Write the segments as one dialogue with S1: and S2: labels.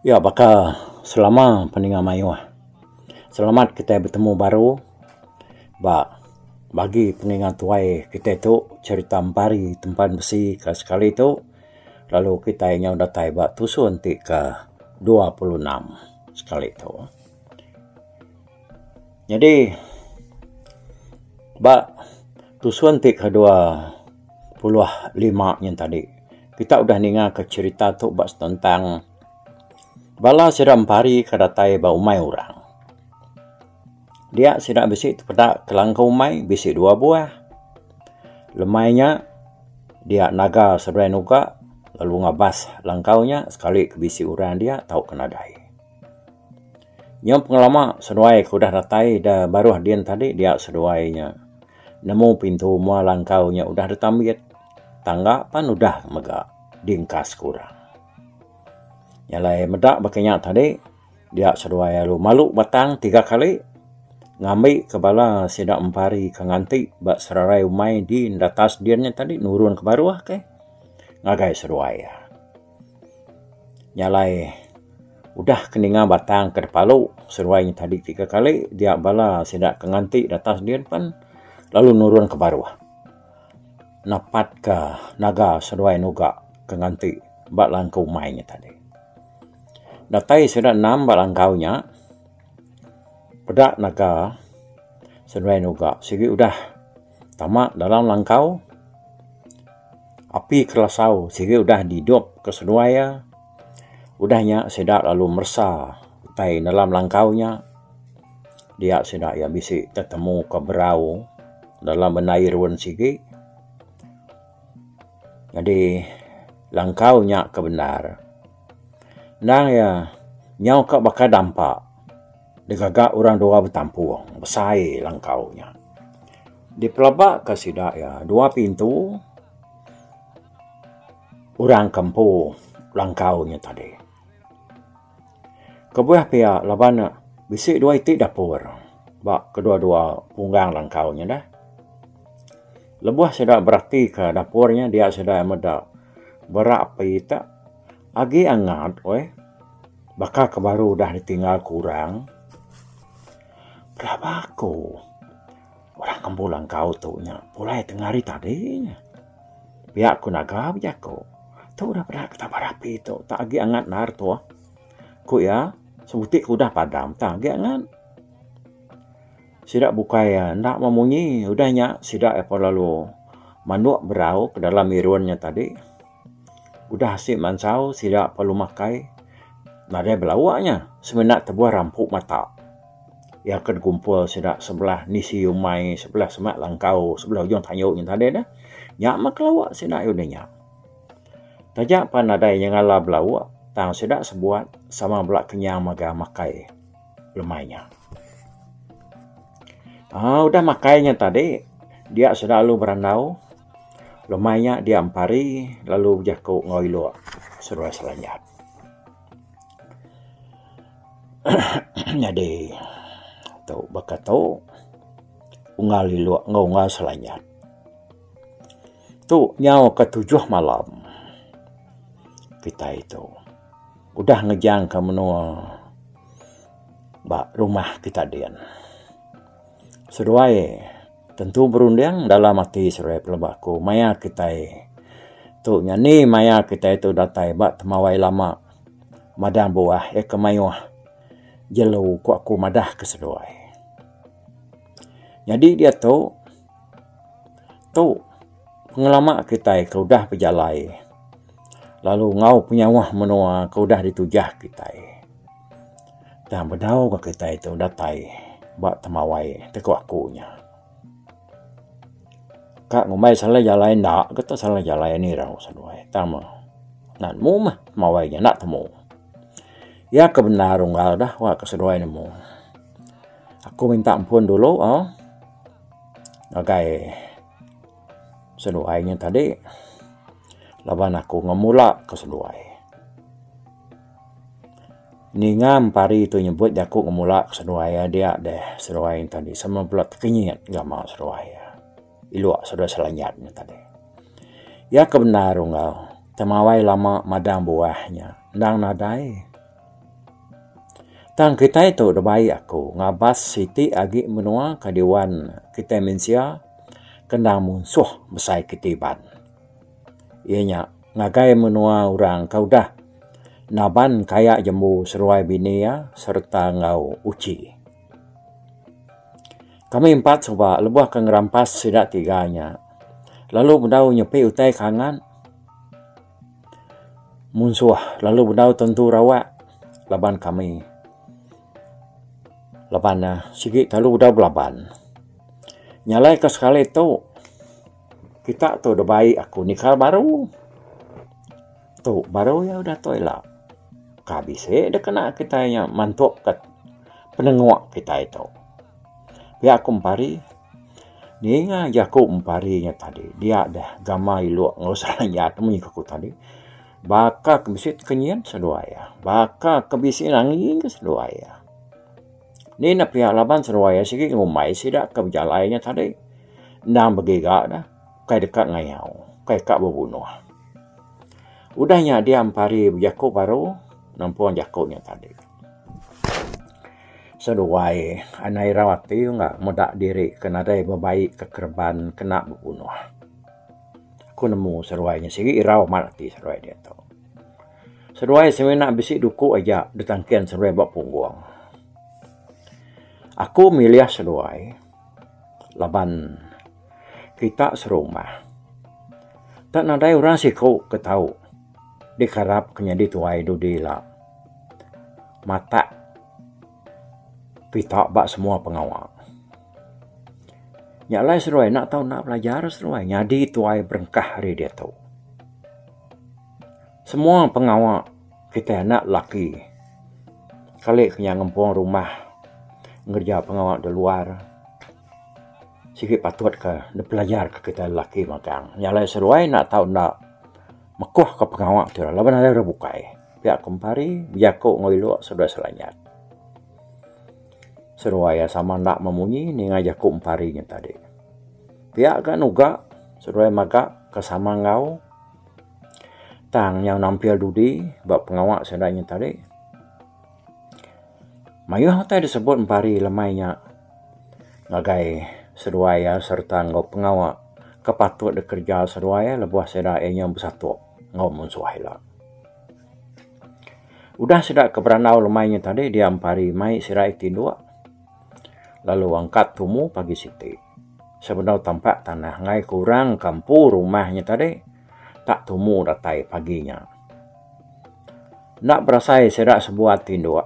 S1: Iya baka selama peninga mayuh. Selamat kitai betemu baru ba bagi peninga tuai kitai tu cherita Empari Tempan Besi ke sekali tu lalu kitai nyau datai ba tusun ti ke 26 sekali tu. Nyadi ba tusun ti ke 25 nyin tadi kita udah ninga ke cherita tu ba senentang bala sida empari ke datai ba umai orang. Dia sida bisi tepeda kelangkau umai bisi dua buah. Lemai nya dia naga seberai nuga lalu ngabas langkau nya sekali ke bisi orang dia tauka nadai. Nyau pengelama seduai ke udah datai da baruh din tadi dia seduai nya nemu pintu mua langkau nya udah ditambit tangga pan udah mega diengkas ke orang. Nya alai meda baka nya tadi dia seduai lalu malu batang tiga kali ngambi ke bala sida empari ke nganti ba serarai umai din datas din nya tadi nurun ke baruh ke ngagai seduai iya. Nya alai udah ke ninga batang ke dipalu seduai nya tadi tiga kali dia bala sida ke nganti datas din pen lalu nurun ke baruh napat ka naga seduai nuga ke nganti ba langkau umai nya tadi. Datai sida enam ba langkau nya peda naga seduai nuga sigi udah tama dalam langkau api kelasau sigi udah didup ke seduai iya. Udah nya sida lalu meresa utai dalam langkau nya dia sida iya bisi tetemu ke berau dalam benda irun sigi. Nyadi langkau nya ke bendar endang iya nyau ka baka dampa digaga orang dua betampung besai langkau nya. Dipelaba ka sida iya dua pintu orang ke empu langkau nya tadi. Kebuah pia laban ne bisi dua iti dapur ba kedua-dua punggang langkau nya dah. Lebuh sida berati ka dapur nya dia sida meda bera api te agi angat weh baka ke baru udah ditinggal ke orang. Pelaba aku orang ke empu langkau tu nya pulai tengah hari tadi nya. Pia ku naga bejaku. Tu udah peda ke tabar api tu tak agi angat endar tuh. Ku iya sebuti ke udah padam tang agi angat. Sida bukai iya enda memunyi udah nya sida iya pun lalu manduk berau ke dalam irun nya tadi. Udah asi mansau sida perlu makai nadai belauk nya semina tebuh rampu mata. Iya ke digumpul sida sebelah nisi umai sebelah semak langkau sebelah ujung tanyu nya tadi dah. Nya meh kelauk sida udah nya. Taja pan nadai nyengala belauk tang sida sebuat sama bela kenyang mega makai lemai nya. Aaa udah makai nya tadi dia sida lalu berandau lemai nya dia empari lalu bejaku enggau ilok seduai selanjat. Nyadi tu baka tu unggal ilok enggau unggal selanyat. Tu nyau ke tujuh malam kitai tu udah ngejang ka menua ba rumah kita din. Seduai tentu berunding dalam ati seduai pelaba ku maya kitai tu nyadi maya kitai tu datai ba temawai lama. Madang buah iya ke mayuh jelu ku aku madah ke seduai. Nyadi diatu tu pengelama kitai ke udah bejalai lalu enggau penyauh menua ke udah ditujah kitai. Tang bedau ga kitai tu datai ba temawai teku aku nya. Ka ngumbai salah jalai enda ke tu salah jalai ni irau seduai tang meh enda nemu meh mawai nya enda temu. Iya ke bendar unggal dah wak ke seduai nemu. Aku minta ampun dulu oh ngagai seduai nya tadi laban aku ngemula ke seduai. Ninga empari tu nyebut jaku ngemula ke seduai iya dia deh seduai nya tadi sama bela tekenyit gama seduai iya. Ilok seduai selanjat nya tadi. Iya ke bendar unggal temawai lama madang buah nya endang nadai. Tang kitai tu dibai aku ngabas siti agi menua ke diwan kitai mensia ke endang munsuh besai kitai Iban. Iya nya ngagai menua orang ke udah naban kaya jembu seruai bini iya sereta enggau uchi. Kami empat suba lebuh ke ngerampas sida tiga nya lalu bedau nyepi utai ke angat. Munsuh lalu bedau tentu rawak laban kami laban ne sigi kelalu bedau belaban. Nya alai ke sekali tu kita tu da bai aku nikal baru. Tu baru iya udah tu ila ka bisi da kena kitai nya mantup ka penenguk kitai tu. Pia ku Empari. Ninga jaku Empari nya tadi dia deh gama ilok enggau seranyat mih ku tadi baka ke bisi tekenyit seduai iya baka ke bisi nangi ke seduai iya. Ni ne pia laban seduai iya sigi ngumbai sida ke bejalai nya tadi endang begiga ne kai deka ngayau kai ka bebunuh. Udah nya dia Empari bejaku baru nempung jaku nya tadi. Seduai anai irau ati enggau meda diri ke nadai bebai ke kereban kena bebunuh. Aku nemu seduai nya sigi irau amat ati seduai diatu. Seduai semina bisi duku aja ditangkin seduai ba punggung. Aku milih seduai laban kita serumah tak nadai orang siku ke tau dikarap ke nyadi tuai dudi ila. Matak pita ba semua pengawa. Nya alai seduai enda tau enda belajar seduai nyadi tuai berengkah ari diatu. Semua pengawa kitai anak lelaki kali ke nya ngempung rumah ngereja pengawa da luar sigi patut ka dipelajar ka kitai lelaki magang. Nya alai seduai enda tau enda mekuh ka pengawa ti laban nadai orang bukai. Pia ku Empari bejaku enggau ilok seduai Selanyat. Seduai iya sama enda memunyi ninga jaku Empari nya tadi. Pia ga nuga seduai mega ke sama enggau tang nyau nampil dudi ba pengawa sida nya tadi. Mayuh utai disebut Empari lemai nya ngagai seduai iya sereta enggau pengawa ke patut dikereja seduai iya lebuh sida iya nyau besatup enggau munsuh ila. Udah sida ke berandau lemai nya tadi dia empari mai sida iya tinduk lalu angkat tumu pagi siti. Sebedau tampak tanah enggai ke orang ke empu rumah nya tadi tak tumu datai pagi nya. Enda berasai sida sebuat tinduk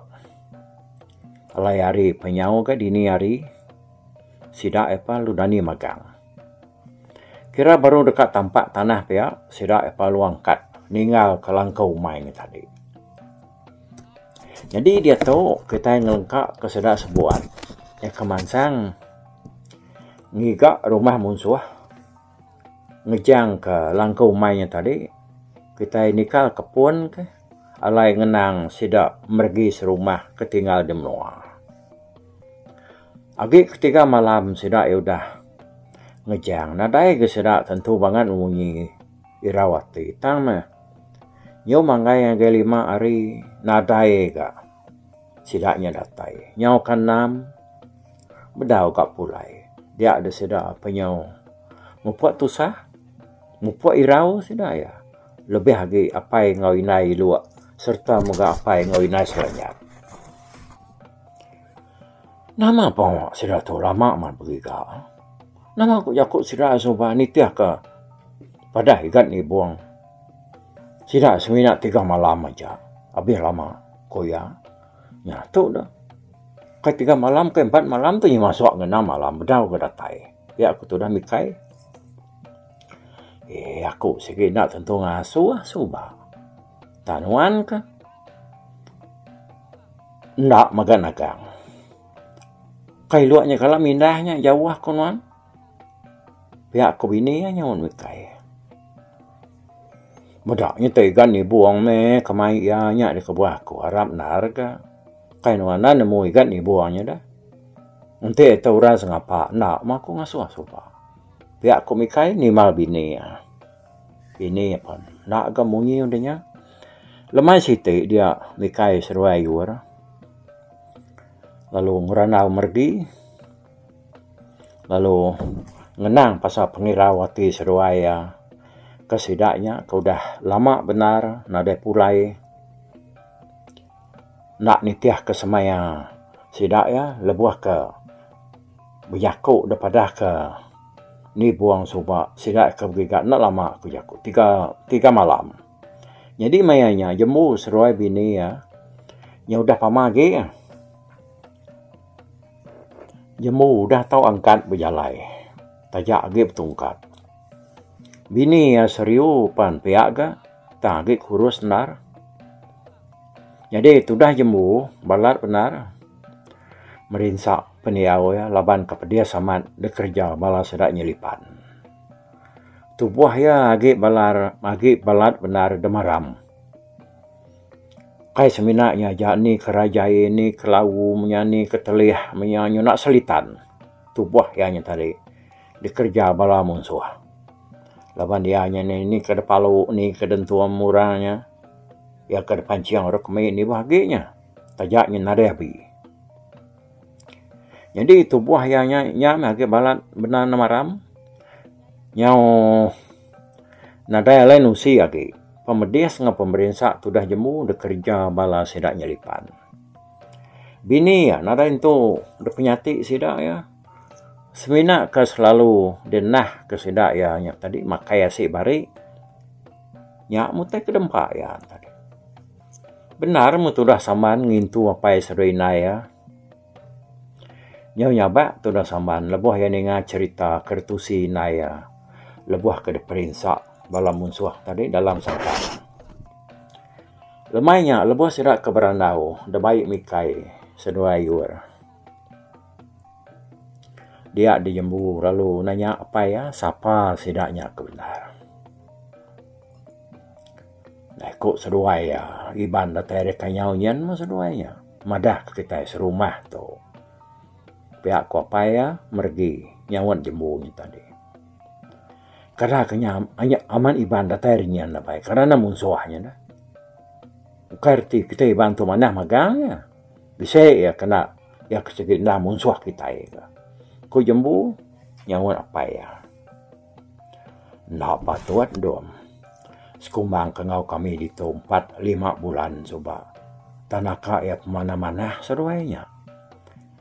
S1: alai hari penyau ga dini hari sida iya pa lalu dani magang. Kira baru deka tampak tanah pia sida iya lalu angkat ninggal ke langkau umai nya tadi. Nyadi diatu kitai ngelengka ke sida sebuat iya ke mansang ngiga rumah munsuh ngejang ke langkau umai nya tadi kitai nikal ke pun ke alai ngenang sida meregi serumah ke tinggal di menua. Agi ketiga malam sida iya udah ngejang nadai ga sida tentu bangat munyi irau ati tang meh nyau manggai ngagai lima hari nadai ga sida nya datai. Nyau ka enam bedau ga pulai dia da sida penyau mupuk tusah mupuk irau sida iya lebih agi apai enggau indai iluk sereta mega apai enggau indai seranyat. Nama pengawa sida tu lama amat begiga. Nama ku jaku sida suba nitih ka padah igat nibung. Sida semina tiga malam aja abih lama ku iya. Nya tu dah. Kai tiga malam kai empat malam tu inya masuk ngan enam malam bedau ga datai. Pia ku tudah mikai. Eee aku sigi enda tentu ngasuh suba. Tang nuan ka. Enda mega nagang. Kai ilok nya kala mindah nya jauh ku nuan. Pia ku bini iya nyaut mikai. Meda nya ti igan nibung meh kemai iya nya dikebuah aku arap endar ga. Kai nuan enda nemu igan nibung nya dah. Enti tu orang sengapa enda mah aku ngasuh suba. Pia ku mikai nimbal bini iya. Bini iya pun enda ga munyi udah nya. Lemai siti dia mikai seduai ayur. Lalu ngerandau meregi lalu ngenang pasal pengirau ati seduai iya ke sida nya ke udah lama bendar nadai pulai enda nitih ke semaya sida iya lebuh ke bejaku da padah ke nibung suba sida ke begiga enda lama ku jaku tiga tiga malam. Nyadi maya nya jembu seduai bini iya nya udah pama agi. Jembu udah tau angkat bejalai taja agi betungkat. Bini iya seriu pan pia ga tang agi kurus endar. Nyadi tudah jembu balat bendar merinsa pendiau iya laban ke pedis amat dikereja bala sida nyelipan. Tubuh iya agi balar agi balat bendar demaram. Kai semina nya aja ni ke rajai ni ke lau menya ni ke telih menya nyuna selitan tubuh iya nya tadi dikereja bala munsuh. Laban iya nya ni ke palu ni ke dentum orang nya iya ke dipancing orang kemi ni bah agi nya taja nya nadai abi. Nyadi tubuh iya nya nya meh agi balat bendar nemaram nyau nadai alai nusi agi pemedis enggau pemerinsa tudah jemu dek kereja bala sida nyelipan. Bini iya nadai entu dek penyati sida iya semina ke selalu dinah ke sida iya nya tadi makai asi bari nya meh utai ke dempa iya tadi. Bendar meh tudah Samban ngintu apai seduai indai iya. Nyau nyabak tudah Samban lebuh iya ninga cherita ke ditusi indai iya lebuh ke diperinsa bala munsuh tadi dalam sangkar. Lemai nya lebuh sida ke berandau dibai Mikai seduai Yur. Dia dijembu lalu nanya apai iya sapa sida nya ke bendar. Dai ku seduai iya Iban datai ari Kanyau nyin meh seduai iya madah ke kitai serumah tu. Pia ku apai iya meregi nyaut jembu nya tadi. Kada ke nya amat Iban datai ari nyin apai kada ne munsuh nya dah. Ukai reti kitai Iban tu manah magang iya. Bisi iya kena iya ke sigi enda munsuh kitai ka. Ku jembu nyaut apai iya. Enda patut dom. Sekumbang ke enggau kami ditu empat lima bulan suba. Tan naka iya pemanah manah seduai nya.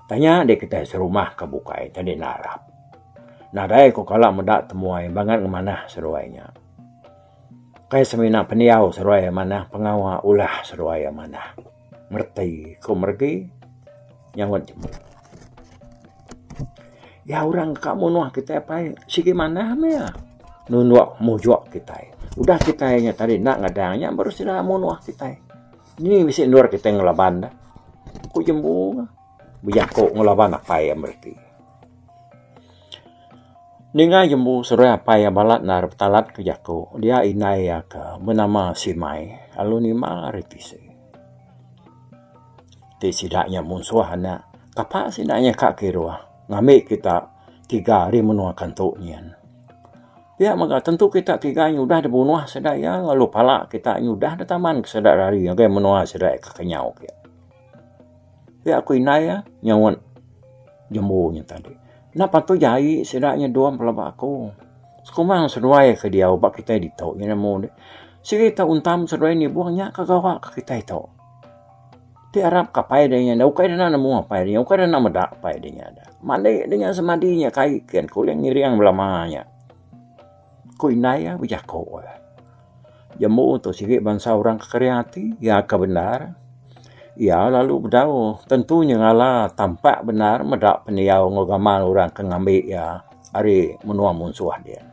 S1: Tanya dek kitai serumah ke bukai tadi enda arap. Nadai ku kala meda temuai bangat ngemanah seduai nya. Kai semina pendiau seduai manah pengawa ulah seduai manah. Mereti ku meregi nyaut jemu. Ya orang ka munuh kitai apai sigi manah meh iya nunduk mujuk kitai. Udah kitai nya tadi enda ngadang nya baru sida munuh kitai. Ni bisi endur kitai ngelaban ne. Ku jembu bejaku ngelaban apai iya mereti. Ninga jembu seruai apai iya balat enda betalat ke jaku dia indai iya ke benama Simai lalu nimba ari tisi. Ti sida nya munsuh anak kapa sida nya ka kiruh ngambi kita tiga ari menua kantu nyin. Pia mega tentu kita tiga nya udah dibunuh sida iya lalu pala kita nya udah ditaman ke sida rari ngagai menua sida ke kenyau ke. Pia ku indai iya nyaut jembu nya tadi. Enda patut jai sida nya dua pelaba aku. Sekumbang seduai ke diau ba kitai ditu nya nemu deh. Sigi tau untam seduai nibung nya ke gawa ke kitai tu. Ti arap ke apai deh nya ukai deh nemu apai deh nya ukai deh meda apai deh nya. Mandi deh nya semadi nya kai kin ku ulih ngiring belama nya. Ku indai iya bejaku. Jembu tu sigi bansa orang ke kering ati iya ke bendar. Iya lalu bedau tentu nyengala tampak bendar meda pendiau enggau gamal orang ke ngambi iya ari menua munsuh dia.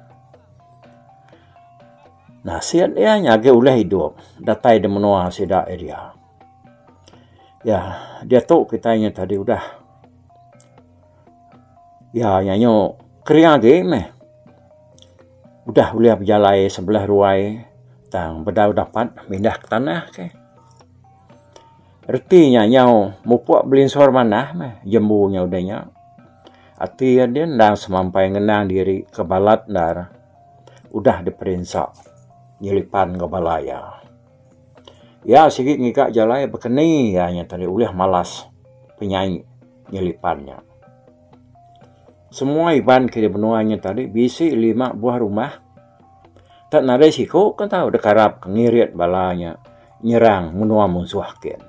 S1: Nasit iya nya agi ulih idup datai da menua sida area. Iya diatu kitai nya tadi udah iya nyanyu kering agi meh. Udah ulih bejalai sebelah ruai tang bedau dapat mindah ke tanah ke. Reti nya nyau mupuk belinsur manah meh jembu nya udah nya. Ati iya din endang semampai ngenang diri ke balat endar udah diperinsa nyelipan enggau bala iya. Iya sigi ngiga jalai bekeni iya nya tadi ulih malas penyai. Nyelipan nya. Semua Iban ke di menua nya tadi bisi lima buah rumah. Tak nadai siku ke tau dikarap ke ngirit bala nya nyerang menua munsuh kin.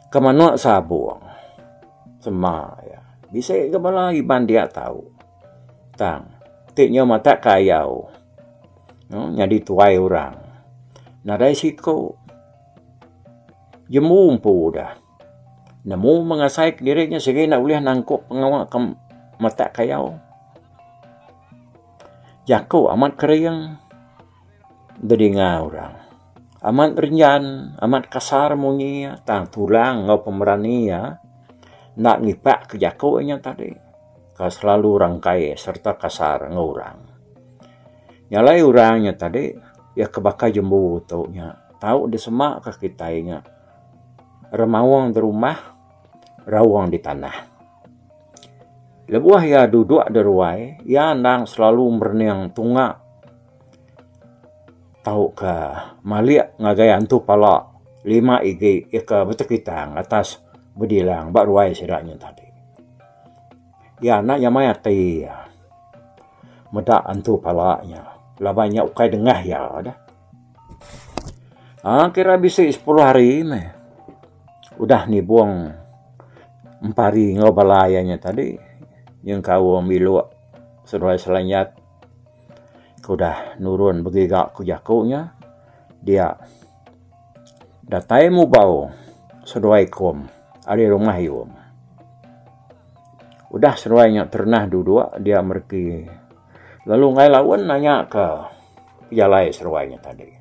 S1: Ke manuk sabung sema iya bisi ga bala Iban dia tau tang ti nyau matak kayau nyadi tuai orang nadai siku jembu empu dah. Nemu mengasai kediri nya sigi enda ulih nangkup pengawa ke matak kayau. Jaku amat kering didinga orang. Amat renjan, amat kasar munyi iya tang tulang enggau pemerani iya enda ngipak ke jaku inya tadi ke selalu rangkai sereta kasar enggau orang. Nya alai orang nya tadi iya ke baka jembu tu nya tau disema ka kitai nya. Remaung di rumah, raung di tanah. Lebuh iya duduk di ruai, iya endang selalu merening tunga tauka malik ngagai antu pala lima igi iya ke betekitang atas bedilang ba ruai sida nya tadi. Iya enda nyamai ati iya meda antu pala nya laban nya ukai dengah iya deh. Aaa kira bisi sepuluh hari meh udah nibung empari enggau bala iya nya tadi nyengkaum ilok seduai selanyat ke udah nurun begiga ku jaku nya dia datai mubau seduai kum ari rumah yum. Udah seduai nya terenah duduk dia mereti lalu enggai laun nanya ka. Pejalai seduai nya tadi.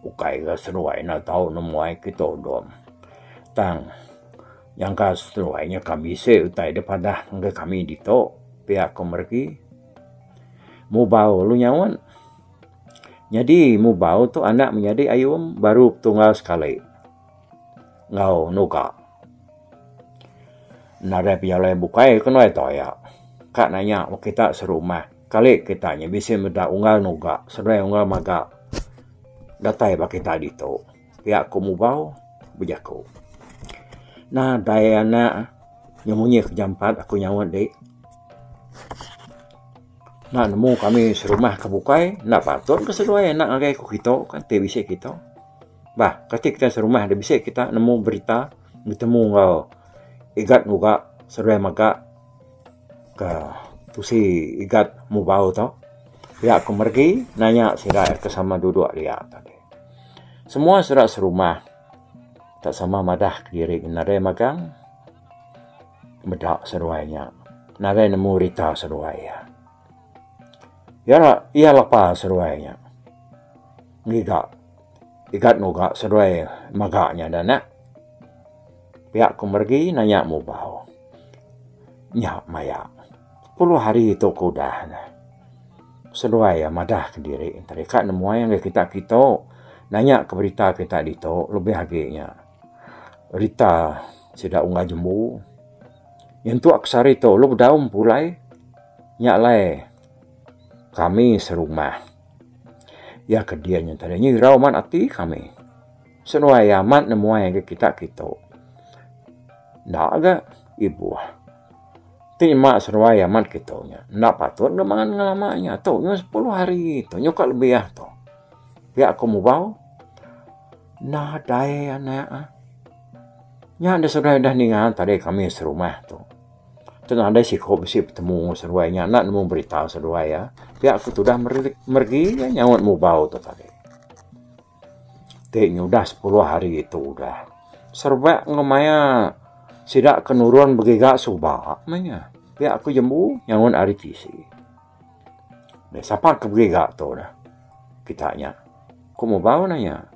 S1: Ukai ga seduai enda tau nemuai kitu dom. Tang nyangka seduai nya ka bisi utai da padah ngagai kami ditu pia ku meregi. Mubau lalu nyaut. Nyadi mubau tu anak menyadi ayum baru petunggal sekali enggau nuga. Nadai pejalai bukai ke nuai tu aya. Ka nanya kita serumah. Kali kita nya bisi meda unggal nuga seduai unggal maga datai ba kita ditu pia ku Mubau bejaku. Nadai anak nya munyi ke jampat aku nyaut di. Enda nemu kami serumah ke bukai enda patut ke seduai anak ngagai ku kitu kan ti bisi kitu. Bah kati kita serumah da bisi kita nemu berita betemu enggau igat nuga seduai mega. Ke tusi igat mubau tu pia ku meregi nanya sida ke sama duduk dia tadi. Semua sida serumah tak sama madah kediri nadai magang meda seduai nya nadai nemu rita seduai iya. Iya iya lapa seduai nya ngiga igat nuga seduai mega nya da anak. Pia ku meregi nanya mubau. Nya maya puluh hari tu ke udah ne. Seduai iya madah kediri tadi ka nemuai ngagai kita kitu nanya ke berita kita ditu lebih agi nya rita sida unggal jembu. Nyentuk ke sehari tu lalu bedau pulai nya alai kami serumah. Iya ke din nya tadi nyirau amat ati kami. Seduai iya amat nemuai ngagai kita kitu. Enda ga ibuh. Ti nyema seduai amat kitu nya enda patut ga mangan ngelama nya tu nyau sepuluh hari tu nyau ka lebih tu. Pia ku mubau nadai anak ah. Nya da seduai dah ninga tadi kami serumah tu. Tu nadai siku bisi betemu seduai nya enda nemu berita seduai iya. Pia ku tudah meregi nyaut mubau tu tadi. Ti nyudah sepuluh hari tu udah. Serebak enggau maya sida ke nurun begiga suba meh nya. Pia ku jembu nyaut ari tisi. Deh sapa ke begiga tu dah kita nya. Ku mubau nanya.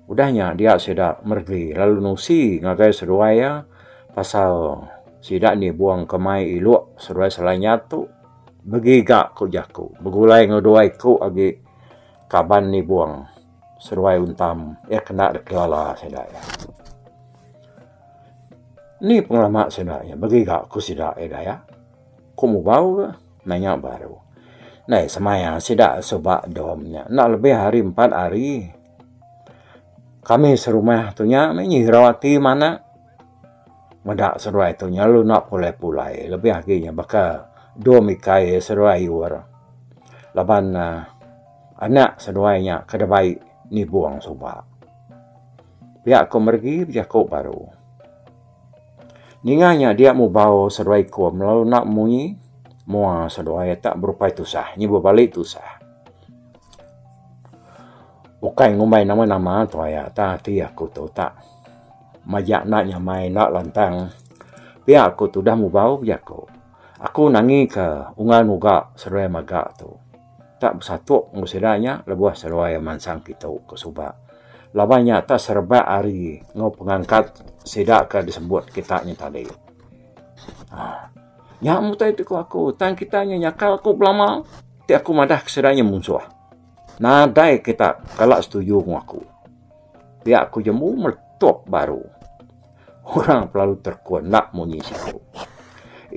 S1: Udah nya dia sida meregi lalu nusi ngagai seduai iya pasal sida nibung ke mai iluk seduai selanyat tu begiga ku jaku begulai enggau dua iku agi. Kaban nibung seduai untam iya kena dikelala sida iya. Ni pengelama sida iya begiga ku sida iya Dayak. Ku Mubau ga nanya baru. Ndai semaya sida suba dom nya enda lebih ari empat hari. Kami serumah tu nya meh nyirau ati manak. Meda seduai tu nyelalu enda pulai-pulai lebih agi nya baka dom ikai seduai ayur laban anak seduai nya ke dibai nibung suba. Pia ku Meregi bejaku baru. Ninga nya dia mubau seduai ikum lalu enda munyi mua seduai tak berupai tusah nyi bebali tusah. Ukai ngumbai nama-nama tu aya tang ati aku tu tak. Majak enda nyamai enda lantang. Pia ku tudah mubau bejaku. Aku nangi ke unggal muga seduai maga tu. Tak besatuk enggau sida nya lebuh seduai mansang kitu ke suba. Laban nya tak serebak ari enggau pengangkat sida ke disebut kita nya tadi. Aaa nya meh utai ti ku aku tang kita nya nyakal aku belama ti aku madah ke sida nya munsuh. Nadai kita kala setuju enggau aku. Pia ku jembu meletup baru. Orang pelalu terkun enda munyi siku.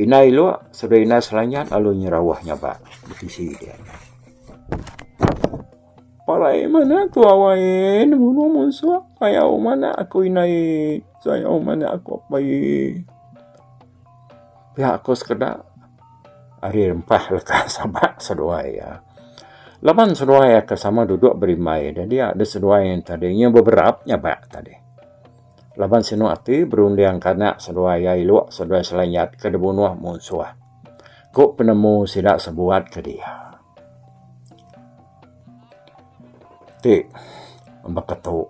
S1: Indai iluk seduai indai selanjat lalu nyerauh nyabak betisi dia. Parai manah ku awai nemu munsuh sayau manah aku indai sayau manah aku apai. Pia ku sekeda ari rempah leka sabak seduai iya. Laban seduai iya ke sama duduk berimbai da dia da seduai iya tadi nyu beberap nyabak tadi. Laban sinu ati berunding ke anak seduai iya iluk seduai selanyat ke dibunuh munsuh. Ku penemu sida sebuat ke dia. Ti baka tu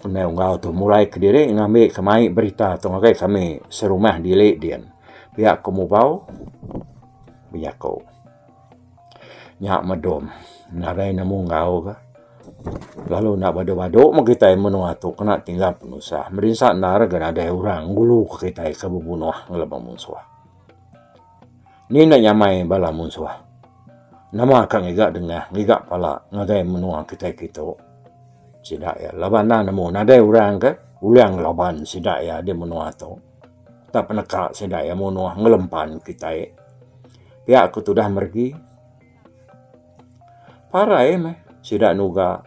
S1: meh unggal tu mulai kediri ngambi ke mai berita tu ngagai kami serumah dili din pia ku mubau bejaku. Nya medom nadai nemu enggau ka lalu enda badu-badu meh kitai menua tu kena tinggal penusah merinsa endar ga nadai orang ngulu ke kitai ke bebunuh ngelaban munsuh. Ni enda nyamai bala munsuh. Nama ka ngiga dengah ngiga pala ngagai menua kitai kitu. Sida iya laban enda nemu nadai orang ke ulih ngelaban sida iya di menua tu. Tak peneka sida iya munuh ngelempan kitai. Pia ku tudah meregi. Parai meh sida nuga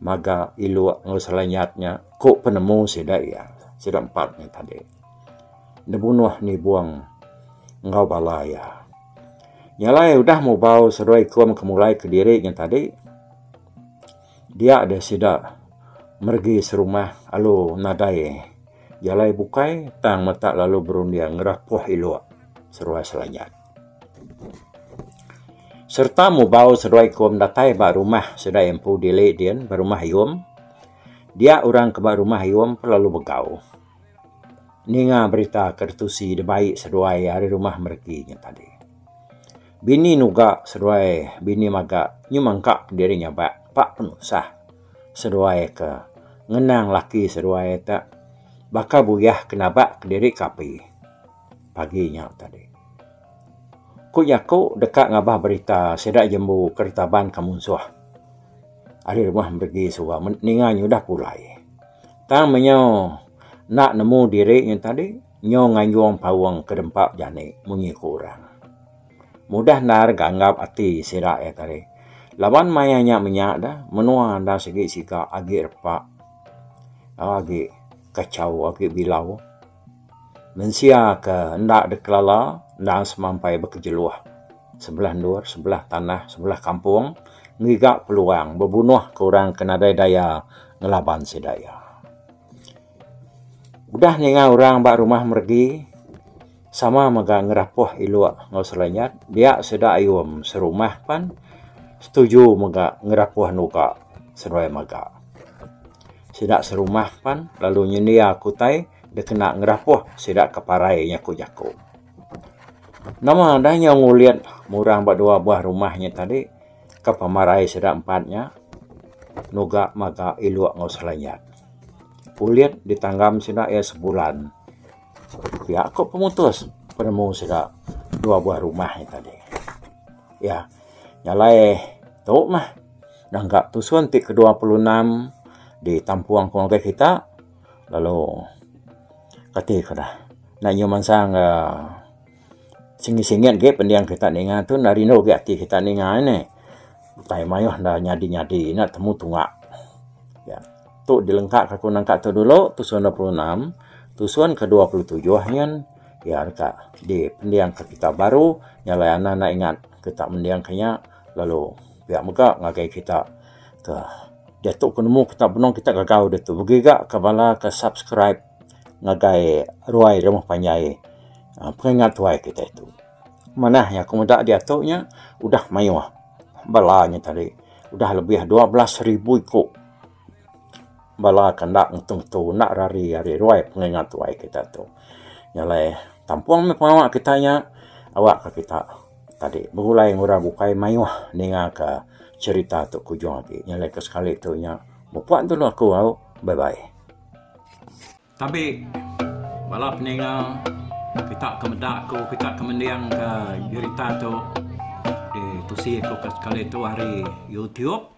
S1: maga iluk enggau selanyat nya ku penemu sida iya sida empat nya tadi. Nebunuh nibung enggau bala iya. Nya alai udah mubau seduai ikum ke mulai kediri nya tadi dia deh sida meregi serumah alu nadai jalai bukai tang meta lalu berunding ngerapuh iluk seduai selanyat. Sereta mubau seduai ikum datai ba rumah sida empu dili din ba rumah ayum dia orang ke ba rumah ayum lalu begau. Ninga berita ke ditusi dibai seduai ari rumah meregi nya tadi. Bini nuga seduai bini maga nyu mangka diri nyabak pak penusah seduai ke ngenang laki seduai te baka buyah ke nabak kediri ke api pagi nya tadi. Ku jaku deka ngabah berita sida jembu ke ditaban ke munsuh ari rumah meregi suba ninga nyudah pulai. Tang menyau enda nemu diri nya tadi nyau nganjung paung ke dempa jani munyi ku orang. Mudah endar ganggap ati sida iya tadi laban maya nya menya da menua enda sigi siga agi repa agi kachau agi bilau. Mensia ke enda dikelala endang semampai bekejeluh sebelah endur sebelah tanah sebelah kampung ngiga peluang bebunuh ke orang ke nadai daya ngelaban sida iya. Udah ninga orang ba rumah meregi sama mega ngerapuh iluk enggau selanyat dia sida ayum serumah pan setuju mega ngerapuh nuga seduai mega. Sida serumah pan lalu nyendia ke utai dikena ngerapuh sida ke parai nya ku jaku. Nama dah nyau ngulit murang ba dua buah rumah nya tadi ke pemarai sida empat nya nuga maga iluk enggau selanyat. Ulit ditanggam sida iya sebulan pia ko pemutus penemu sida dua buah rumah nya tadi. Iya nya alai tu mah nangga tusun ti ke 26 ditampung ku ngagai kita. Lalu kati ku dah enda nyu mansang uhh singit singit agi pending kita ninga tu enda rindu agi ati kita ninga ne. Utai mayuh enda nyadi nyadi enda temu tunga. Tu dilengka ka aku nangka tu dulu tusun 26. Tusun ke 27 nyin iya deka dipendingka kita baru nya alai anak anak ingat kita mendingka nya lalu pia mega ngagai kita ke diatu ke nemu kita benung kita gagau ditu begiga ka bala ke subscribe ngagai ruai rumah panjai pengingat tuai kitai tu. Manah iya ku meda diatu nya udah mayuh bala nya tadi udah lebih 12 ribu iku. Bala ke enda ngetu-ngetu enda rari ari ruai pengingat tuai kita tu. Nya alai tampung meh pengawa kita nya awak ka kita tadi begulai enggau orang bukai mayuh ninga ka cherita tu ke ujung agi. Nya alai ke sekali tu nya mupuk dulu aku au. Bye bye. Tabi bala peninga kita ke meda aku kita ke mending ka jerita tu ditusi aku ke sekali tu ari YouTube.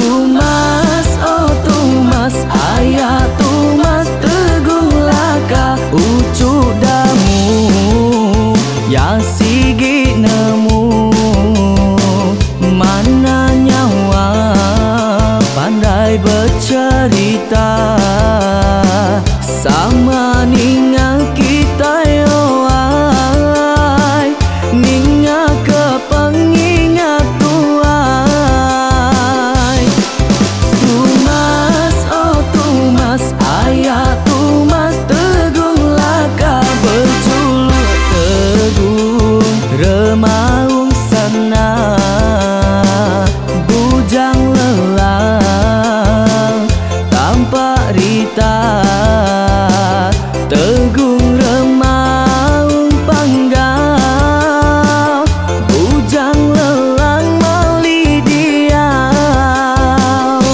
S2: Tumas oh Tumas aya Tumas Tegung Laka uchu damu ya sigi nemu mana nyawa pandai becherita sama ninga kitai oh ai ninga ke pengingat tuai. Tumas oh Tumas aya Tumas Tegung Laka bejuluk Tegung Remaung Sana Bujang Lelang Tampak Rita Tegung Remaung Panggau Bujang Lelang Mali Diau.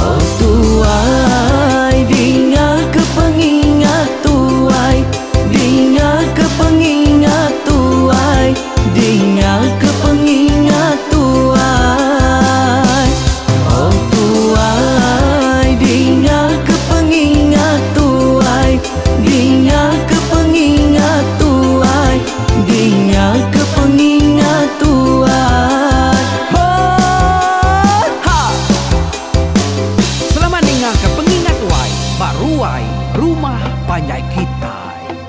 S2: Oh tuai dinga ke pengingat tuai dinga ke pengingat tuai dinga ke pengingat tuai. Oh tuai dinga ke pengingat tuai dinga ke pengingat tuai dinga ke pengingat tuai. Ho
S3: ha. Selamat ninga ke pengingat tuai ba ruai rumah panjai kitai.